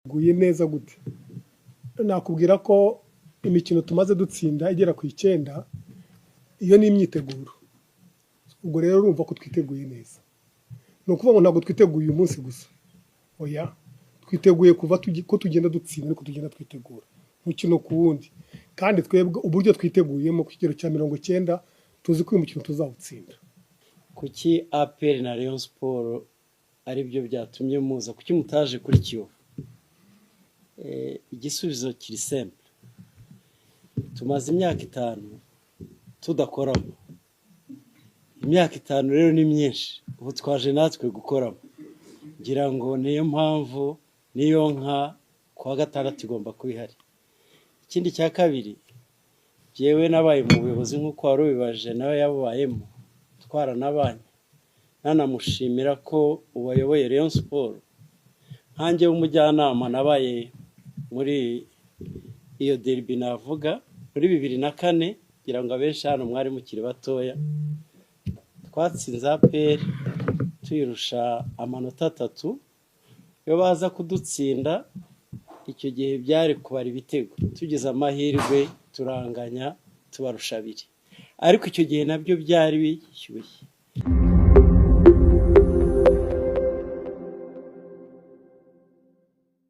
Guye neza gute? Nakubwira ko imikino tumaze dutsinda igera ku 9, iyo ni imyiteguro. Ubwo rero urumva ko twiteguye neza. Ni ukuvuga ngo ntabwo twiteguye uyu munsi gusa, oya, twiteguye kuva ko tugenda dutsinda, ariko tugenda twitegura umukino ku wundi. Kandi twebwe uburyo twiteguyemo ku kigero cya 90, tuzi ko uyu mukino tuzawutsinda. Kuki APR na Rayon Sport ari byo byatumye muza? Kuki mutaje kuri Kiyovu? Igisubizo kiri simple: tumaze imyaka 5 tudakoramo. Imyaka 5 rero ni myinshi, ubu twaje natwe gukoramo. Ngira ngo niyo mpamvu niyo nka kuwa gatandatu igomba kuba ihari. Ikindi cya kabiri, jyewe nabaye mu buyobozi nk'uko wari ubibaje, nawe yabubayemo, twaranabanye, nanamushimira ko uwayoboye Rayon Sport nkanjye w'umujyanama nabaye muri iyo derby, navuga muri 2004. Ngira ngo abenshi hano mwari mukiri batoya. Twatsinze APR tuyirusha amanota 3. Iyo baza kudutsinda icyo gihe byari kubara ibitego, tugize amahirwe turanganya, tubarusha 2, ariko icyo gihe nabyo byari bishyushye.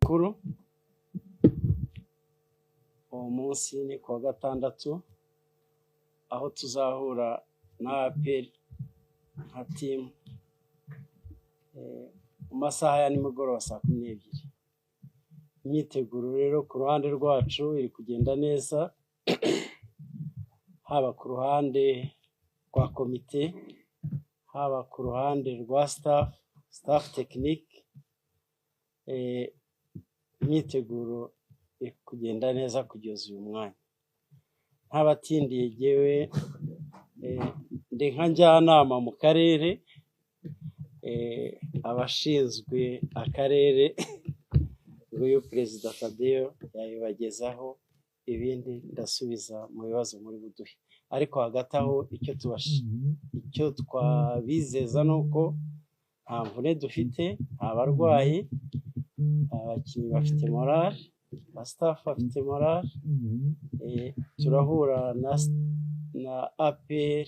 Kuru uwo munsi ni kuwa gatandatu, aho tuzahura na APR nka team mu masaha ya nimugoroba saa 12. Imyiteguro rero ku ruhande rwacu iri kugenda neza, haba ku ruhande rwa komite, haba ku ruhande rwa staff technique. Imyiteguro iri kugenda neza kugeza uyu mwanya. Ntabatindiye, jyewe ndi nka njyanama mu karere, abashinzwe akarere, nguyu Perezida Tadeyo yabibagezaho, ibindi ndasubiza mu bibazo muri buduhe. Ariko hagati aho icyo twabizeza ni uko nta mvune dufite, nta barwayi, abakinnyi bafite morale, ba staff bafite morale. Turahura na APR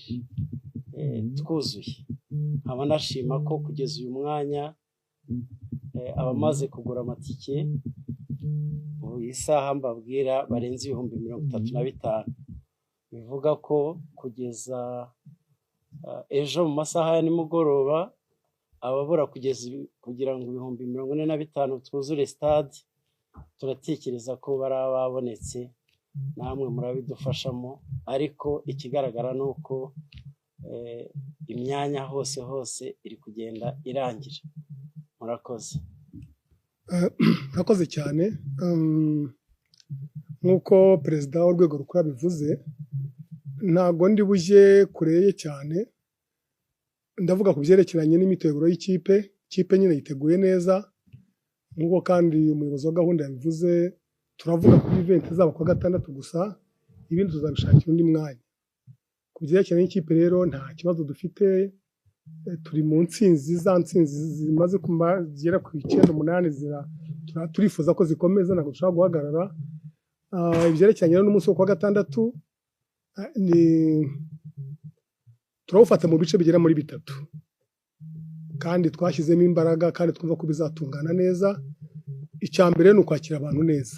twuzuye. Nkaba nashima ko kugeza uyu mwanya abamaze kugura amatike ubu isaha mbabwira barenze 35,000, bivuga ko kugeza ejo mu masaha ya nimugoroba ababura kugeza kugira ngo 45,000 twuzure stade, turatekereza ko baraba babonetse. Namwe murabidufashamo, ariko ikigaragara ni uko imyanya hose hose iri kugenda irangira. Murakoze. Murakoze cyane. Nk'uko perezida w'urwego rukuru abivuze, ntabwo ndi bujye kure ye cyane. Ndavuga ku byerekeranye n'imiteguro y'ikipe. Ikipe nyine yiteguye neza, nk'uko kandi umuyobozi wa gahunda yabivuze. Turavuga kuri event izaba kuwa gatandatu gusa, ibindi tuzabishakira undi mwanya. Ku byerekeranye n'ikipe rero nta kibazo dufite. Turi mu ntsinzi, za ntsinzi zimaze zigera ku 9, 8, turifuza ko zikomeza, ntabwo dushobora guhagarara. Ibyerekeranye rero n'umunsi wo kuwa gatandatu, ni turawufata mu bice bigera muri 3, kandi twashyizemo imbaraga, kandi twumva ko bizatungana neza. Icya mbere ni ukwakira abantu neza.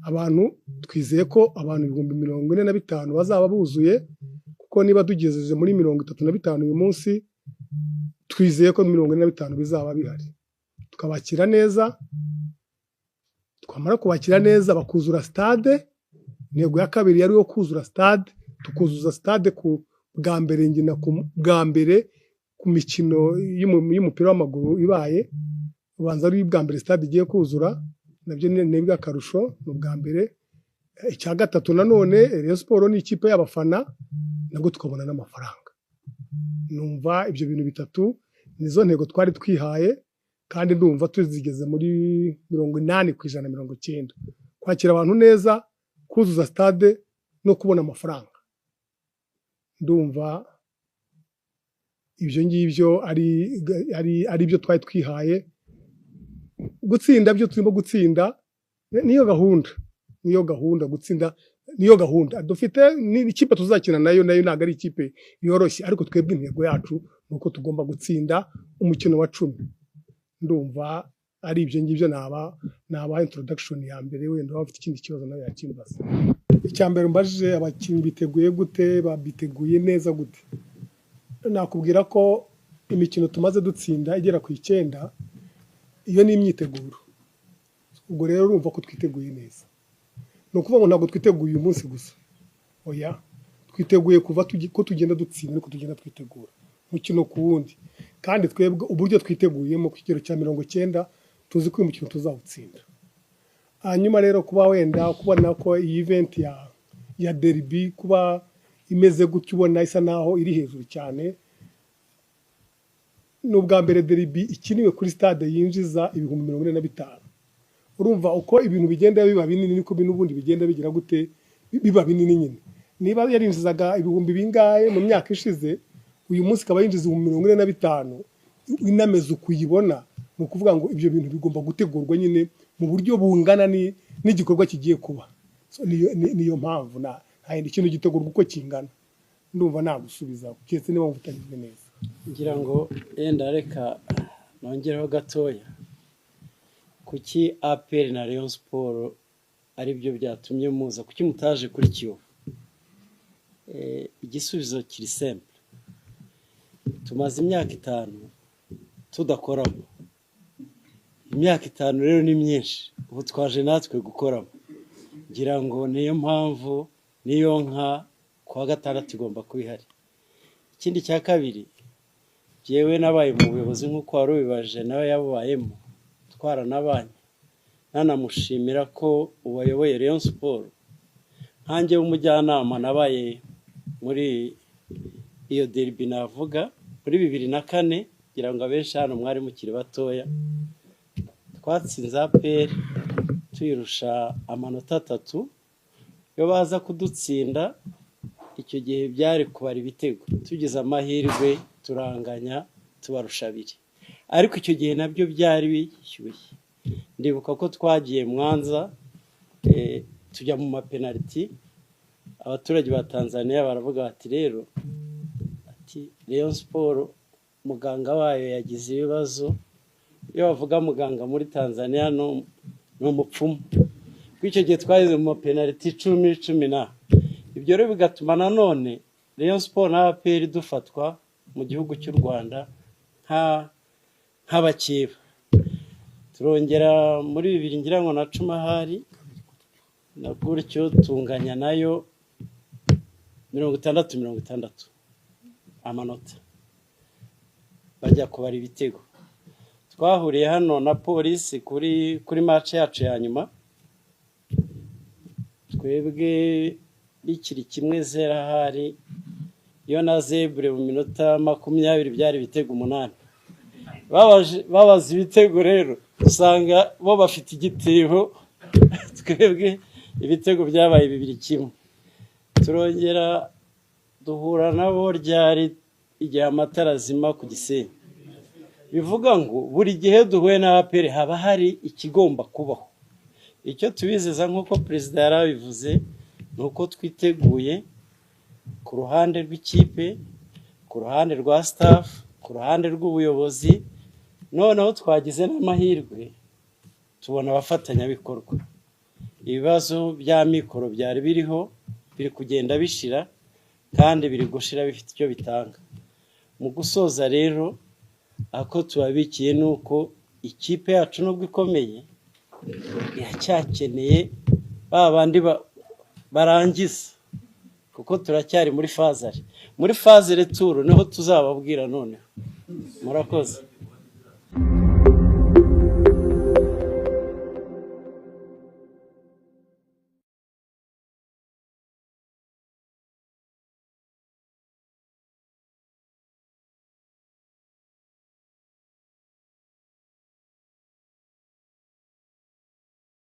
Abantu twizeye ko abantu 45,000 bazaba buzuye, kuko niba tugejeje muri 35 uyu munsi, twizeye ko 45 bizaba bihari. Tukabakira neza, twamara kubakira neza bakuzura stade. Intego ya kabiri yari iyo kuzura stade, tukuzuza stade ku bwa mbere, ngina ku bwa mbere ku mikino y'umupira w'amaguru ibaye, ubanza ari ubwa mbere stade igiye kuzura, nabyo ni iby'akarusho, ni ubwa mbere. Icya gatatu nanone, Rayon Sport ni ikipe y'abafana, nabwo tukabona n'amafaranga. Numva ibyo bintu 3 nizo ntego twari twihaye, kandi ndumva tuzigeze muri 80%, 90. Kwakira abantu neza, kuzuza stade no kubona amafaranga. Ndumva ibyo ngibyo ari byo twari twihaye. Gutsinda byo turimo gutsinda, niyo gahunda, niyo gahunda, gutsinda niyo gahunda dufite. Ni ikipe tuzakina nayo, nayo ntabwo ari ikipe yoroshye, ariko twebwe intego yacu ni uko tugomba gutsinda umukino wa 10. Ndumva ari ibyo ngibyo naba introduction ya mbere. Wenda waba ufite ikindi kibazo nawe yakimbaza. Icya mbere umbajije, abakinnyi biteguye gute, babiteguye neza gute? Nakubwira ko imikino tumaze dutsinda igera ku 9, iyo ni imyiteguro. Ubwo rero urumva ko twiteguye neza. Ni ukuvuga ngo ntabwo twiteguye uyu munsi gusa, oya, twiteguye kuva ko tugenda dutsinda, ariko tugenda twitegura umukino ku wundi. Kandi twebwe uburyo twiteguyemo ku kigero cya 90, tuzi ko uyu mukino tuzawutsinda. Hanyuma rero kuba wenda kubona ko iyi event ya derby kuba imeze gutyo, ubona isa naho iri hejuru cyane, ni ubwa mbere derby ikiniwe kuri stade yinjiza 45,000. Urumva uko ibintu bigenda biba binini, niko n'ubundi bigenda bigira gute, biba binini nyine. Niba yarinjizaga ibihumbi bingahe mu myaka ishize, uyu munsi ikaba yinjiza 45,000, inameze uko uyibona, ni ukuvuga ngo ibyo bintu bigomba gutegurwa nyine mu buryo bungana n'igikorwa kigiye kuba. So, niyo mpamvu nta yindi kintu gitegurwa uko kingana. Ndumva nagusubiza, keretse niba wumva utanyuzwe neza. Ngira ngo yenda reka nongereho gatoya. Kuki APR na Rayon Sport ari byo byatumye muza? Kuki mutaje kuri Kiyovu? Igisubizo kiri simple. Tumaze imyaka 5 tudakoramo. Imyaka 5 rero ni myinshi, ubu twaje natwe gukoramo. Ngira ngo niyo mpamvu niyo nka kuwa gatandatu igomba kuba ihari. Ikindi cya kabiri, jyewe nabaye mu buyobozi nk'uko wari ubibaje, nawe yabubayemo, twaranabanye, nanamushimira ko ubayoboye Rayon Sport. Nkanjye w'umujyanama nabaye muri iyo derby, navuga muri 2004, ngira ngo abenshi hano mwari mukiri batoya. Twatsinze APR tuyirusha amanota 3. Iyo baza kudutsinda icyo gihe byari kubara ibitego, tugize amahirwe turanganya tubarusha 2, ariko icyo gihe nabyo byari bishyushye. Ndibuka ko twagiye Mwanza, tujya mu mapenaliti, abaturage ba Tanzania baravuga bati rero, ati Rayon Sport muganga wayo yagize ibibazo. Iyo bavuga muganga muri Tanzania ni umupfumu. Kuko icyo gihe twageze mu mapenaliti 10 10 na ibyo rero bigatuma nanone Rayon Sport na APR dufatwa mu gihugu cy'u Rwanda nk'abakeba. Turongera muri bibiri ngira ngo na cumi ahari na gutyo, tunganya nayo 60 60 amanota, bajya kubara ibitego. Twahuriye hano na polisi kuri match yacu ya nyuma, twebwe bikiri 1-0 ahari, iyo na zebure mu minota 20 byari ibitego 8. Babaza ibitego rero usanga bo bafite igitebo, twebwe ibitego byabaye 2-1. Turongera duhura nabo ryari? Igihe amatara azima ku Gisenyi. Bivuga ngo buri gihe duhuye na APR haba hari ikigomba kubaho. Icyo tubizeza nk'uko perezida yari abivuze ni uko twiteguye ku ruhande rw'ikipe, ku ruhande rwa staff, ku ruhande rw'ubuyobozi. Noneho twagize n'amahirwe tubona abafatanyabikorwa. Ibibazo bya mikoro byari biriho biri kugenda bishira, kandi biri gushira bifite icyo bitanga. Mu gusoza rero, ako tubabikiye ni uko ikipe yacu nubwo ikomeye iracyakeneye ba bandi barangiza, kuko turacyari muri phase aller. Muri phase retour niho tuzababwira noneho. Murakoze.